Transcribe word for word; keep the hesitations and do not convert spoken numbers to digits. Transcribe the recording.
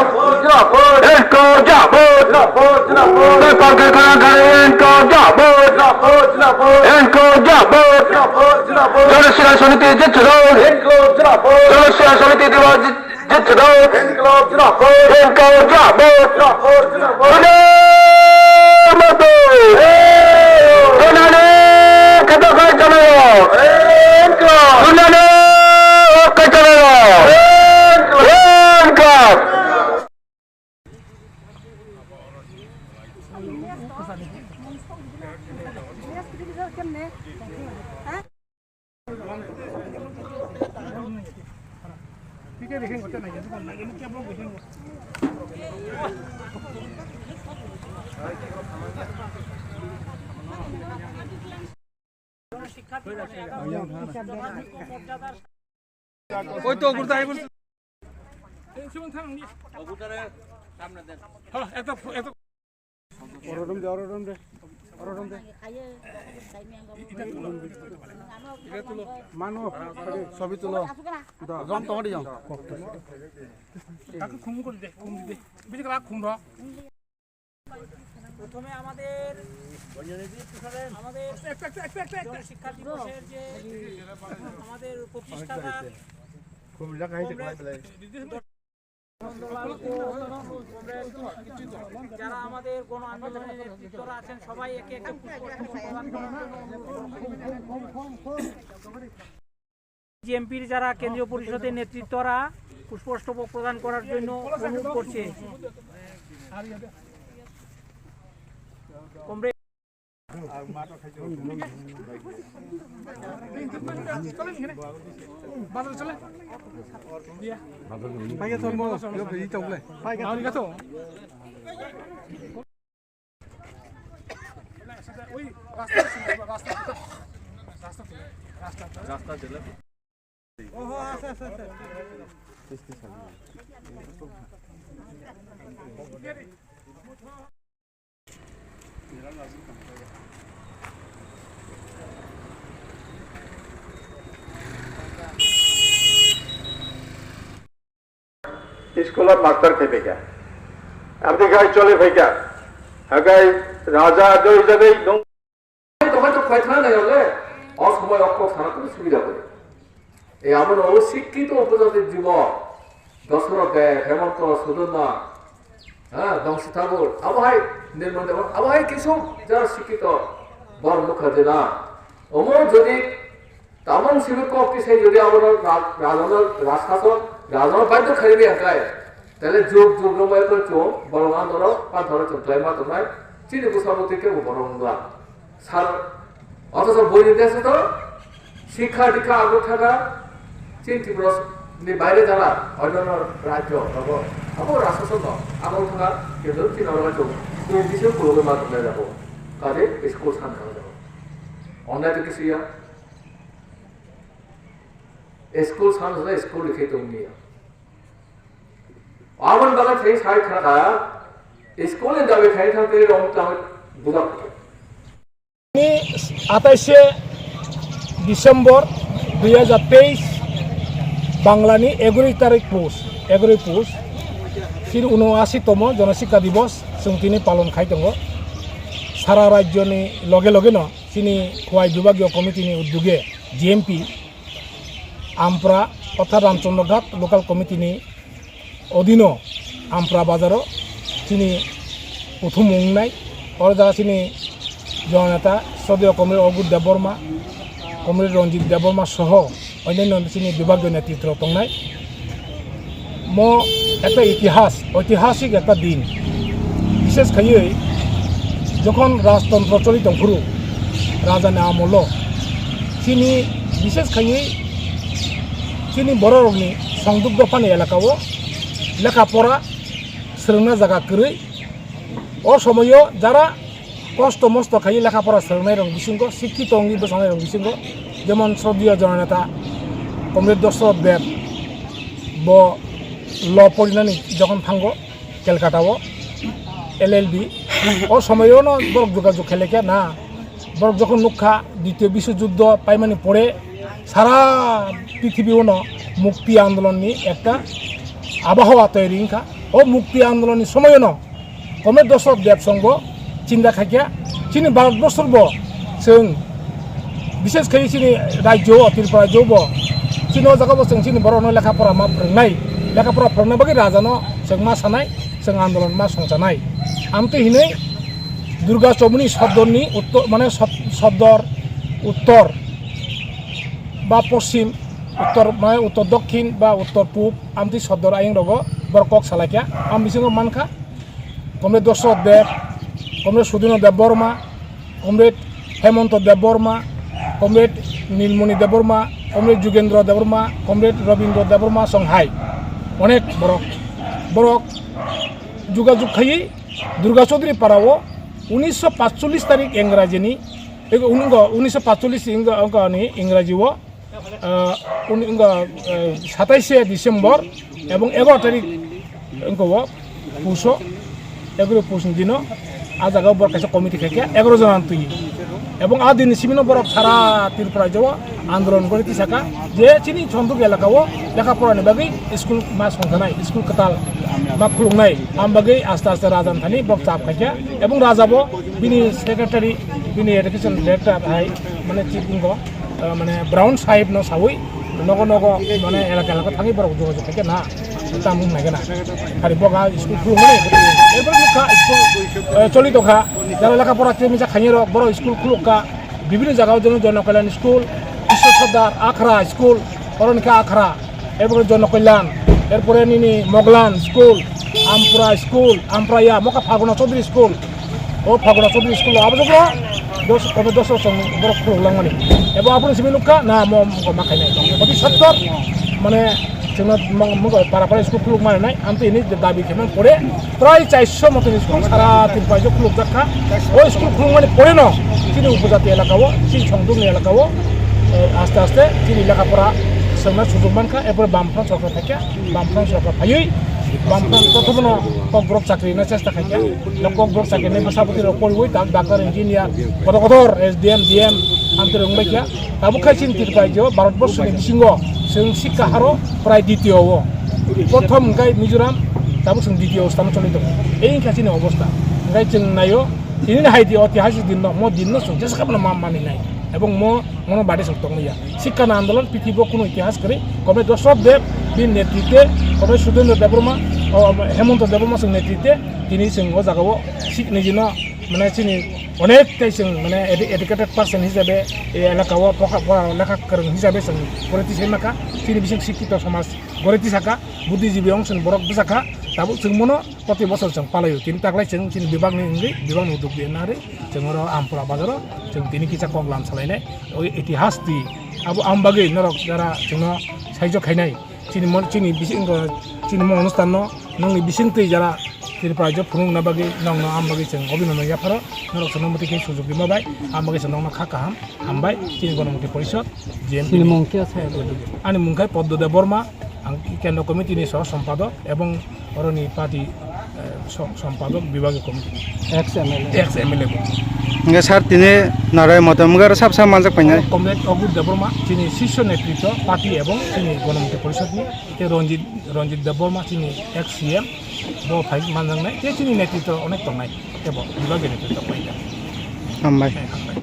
Inkojabot! Inkojabot! Inkojabot! Inkojabot! Inkojabot! Janasena Samiti Jithodol! Inkojabot! Janasena Samiti Diwas Jithodol! Inkojabot! Inkojabot! Inkojabot! Vande Mataram! Hey! Janani Khadok Hai Janani! Hey! Janani Khadok Hai Janani! Hey! Inkojabot! ওই তো, ঘুরতে আইবো। হ্যাঁ, এত, এত। ওরকম দে, ওরকম দে, ওরকম দে। মানো, ছবি তুলো। দাও। জম তোমারই জম। কাকে খুম করে দে, খুম দে। বেশি করে খুম দাও। প্রথমে আমাদের, আমাদের একটা, একটা, একটা, একটা, একটা। শিক্ষা দিবসের যে আমাদের প্রতিষ্ঠাতা যারা আমাদের গণ আন্দোলনের নেতৃত্বরা আছেন, সবাই একে একে পুষ্পস্তবক প্রদান করার জন্য অনুরোধ করব। জিএমপির যারা কেন্দ্রীয় পরিষদের নেতৃত্বরা পুষ্পস্তবক প্রদান করার জন্য অনুরোধ করছে। কমরেড। রাস্তা দিলে। School-o master khe phaikha. Aboni khai choli phaikha. Hagai raja joi jagoi nung. Tokha to khai thana nai ole. O somoy okko sana kunu subida kore. E amo no o sikkito upojati jibo. Dosoro de, Hemonto, Sudonna, ha, Dongsi Thakur. Abo hai, Nirmal Debbarma. Abo hai kisu jara sikkito. Bor mukha jena. Omo jodi Tamang simi kok tisai jodi abono ra-, rajono, rajsasok, rajono baidhyo khairwi hwnkhe, tale jug jug rwmai khe chwng borok andorok panthoro chwng khlaima tongnai, chini bwskango twi kebo borok wngla. Sar, othocho buini deso to sikha dikha aguk thaka, chini Tripura ni baire jala, onyono rajyo rogo, abo rajsasokno aguk thaka, kintu chini oro chwng buini bising khulugwi ma tongnai jago. Kaje school san thang jago. Onnai to kisu ya. School san hwnkhe school rikhe tongni. Aboni bagwi thai sai khna kha, school ni dabi khai thang tei rong tang bujak. Ni atais December dui hajar teis, Bangla ni egaroi tarik pus, egaroi pus, sir uno asi tomo Jonosikha Dibos chwng tini palon khai tongo. Sara rajyo ni loge loge no chini Khowai Bibhagiyo Committee ni uddoge G M P Ampra orthat Ramchandra Ghat Local Committee ni odhino Ampra bazaro chini kuthumung wngnai. Oro jaga chini jononeta Sroddheyo Comrade Agur Debbarma, Comrade Ranjit Debbarma soho onyaino chini bibhagiyo netritwrok tongnai. Mo ekta itihas, oitihasik ekta din. Bishes khaiwi jokhon rajtontro choli tongphuru, rajani amolo, chini bishes khaiwi chini bororokni Songduk dophani elakao lekha pora swrwngna jaga kwrwi. O somoio jara kosto mosto khaiwi lekha pora swrwngnairok bisingo, sikkito wngwi bwsanairok bisingo, jemon Sroddheyo Jononeta Comrade Dosroth Deb, bo law porinani jokhon thango Calcutta o L L B, o somoio no borok jogajog khe laikha na, borok jokhon nukha Ditiyo Biswojuddo paimani pore sara prithibi o no mukti andolon ni ekta abahawa toiri wngkha. O mukti andolonni somoyono Comrade Dosrot Deb songbo chinta khaikha, chini Bharat borsor bo chwng, bishes khai chini rajyo, Tripura rajyo bo, chini o jaga bo chwng chini borokno lekha pora ma phwrwngnai, lekha pora phwrwngna bagwi rajano chwng ma sanai, chwng andolon ma songchanai. Amtwi hinwi Durga Chomuni sodorni uttor, mane sod-, sodor uttor ba poschim, uttor, mane uttor dokhin ba uttor pub, amtwi sodor ayang rogo borok kok salaikha. Am bisingo mankha Comrade Dosrot Deb, Comrade Sudhino Debbarma, Comrade Hemonto Debbarma, Comrade Nilmoni Debbarma, Comrade Jugendra Debbarma, Comrade Robindra Debbarma song hai onek borok, borok jugajug khaiwi Durga Chaudhary Parao unisho patchollish tarik Engrajini, ego, uningo unisho patchollish ingo, ingo ni Engraji o, ah, un-, ingo, eh, sataishe December ebong egaroh tarik ingo o puso, egaroh pus ni dino a jaga o borok kaisa committee khaikha egaroh jona twi. Ebong a din ni simi no borok sara Tripura rajyo o andolon gori tisaka je chini Chonduk elaka o lekha pora ni bagwi school ma songkhanai, school kwtal ma khuluknai, am bagwi aste aste raja ni thani borok chap khaikha. Ebong raja bo bini secretary, bini education director hai, mane chief ingo, ah, mane Brown sahib no sawi nogo nogo, mane elaka elaka thangwi borok jogajog khaikha na. Tamung nai gana. Hari boga school khuluk mani. Erpore nukha school, eh, choli tongkha. Jara lekha pora tei misa khaini rok, borok school khuluk kha. Bibhinno jaga o, jemon Jana Kalyan School, Biswa Sardar, Akhra School, oro ni khe Akhra. Erpore Jana Kalyan, erpore nini Moglan School, Ampura School, Ampura ya, moka Phaguna Chaudhary School. O Phaguna Chaudhary School o abo jogoro dos, kobe dos rok song borok khuluk langmani. Ebo aphuru simi nukha na mo, mo ma khainai. Oti sottor, mane, chwngno mo, mo para para school khuluk mani nai, amtwi hini dabi khe man pore, prai chairso moto ni school sara Tripura rajyo khuluk jak kha. O school khuluk mani pore no, chini upojati elaka o, chini Chonduk ni elaka o, eh, aste aste chini lekha pora swngna sujuk man kha, erpore Bamfront sorkar phai kha, Bamfront sorkar phaiwi, Bamfront prothomo no Kokborok chakri rwna chesta khai kha. Kokborok chakri rwna bwsa bwtwi rok poriwi, ta-, doctor, engineer, kotor kotor S D M, D M, amtwi rok wngbai kha. Tabuk khai chini Tripura rajyo Bharat borsoni bisingo chwng sikha haro prai ditiyo o. Prothom hwnkhe Mizoram, tabuk chwng ditiyo o stamo choli tongo. Ei wngkha chini obostha. Hwnkhe chwng naio, tini hai di otihasik din no, mo din no chwng jesa khe bono ma mani nai. Ebong mo, mono bade chwng tongmaya. Sikha ni andolon pithibo kunu itihas kwrwi, Comrade Dosrot Deb bini netritwe, Comrade Sudendra Debbarma, o, Hemonto Debbarma chwng netritwe, tini chwng o jaga o sik nijino, mane chini onek tai chwng, mane edu-, educated person hisabe, e elaka o pokha, pora lekha kwrwng hisabe chwng gori tisai makha, chini bising sikito somaj gori tisakha, buddhijibi wng chwng borok bwsakha, tabuk chwng mono proti bosor chwng palaio, tini taklai chwng chini bibak ni wngwi, bibak ni uduk di nari, chwng oro Ampura bazar o, chwng tini kisa kok lam salainai, o itihas twi, abo ang bagwi norok jara chwngno saijo khainai. Chini mon, chini bising, chini mo onusthan no, nongni bising twi jara, chini prai jo phunukna bagwi, nongno ang bagwi chwng obinondon yapharo, norok chwngno muti khe sujuk rima bai, ang bagwi chwng nongno kha kaham, hambai, chini Gonomukti Porishod, G M P ni. Chini mung khe sa? Ani mung khe Poddo Debbarma, ang Kendra Committee ni soh sompadok, ebong oroni party, eh, som-, sompadok, bibhagiyo committee. Ex M L A. Ex M L A bo. Hingke sir tini narai motom hingke sab sab manjak painai. Comrade Agur Debbarma, chini sisyo netritwo party ebong chini Gonomukti Porishod ni, tei Ranjit, Ranjit Debbarma, chini ex C M, bo phai manjaknai, tei chini netritwo onek tongnai, tei bo bibhagiyo netritwo painai. Hambai. Eh, hambai.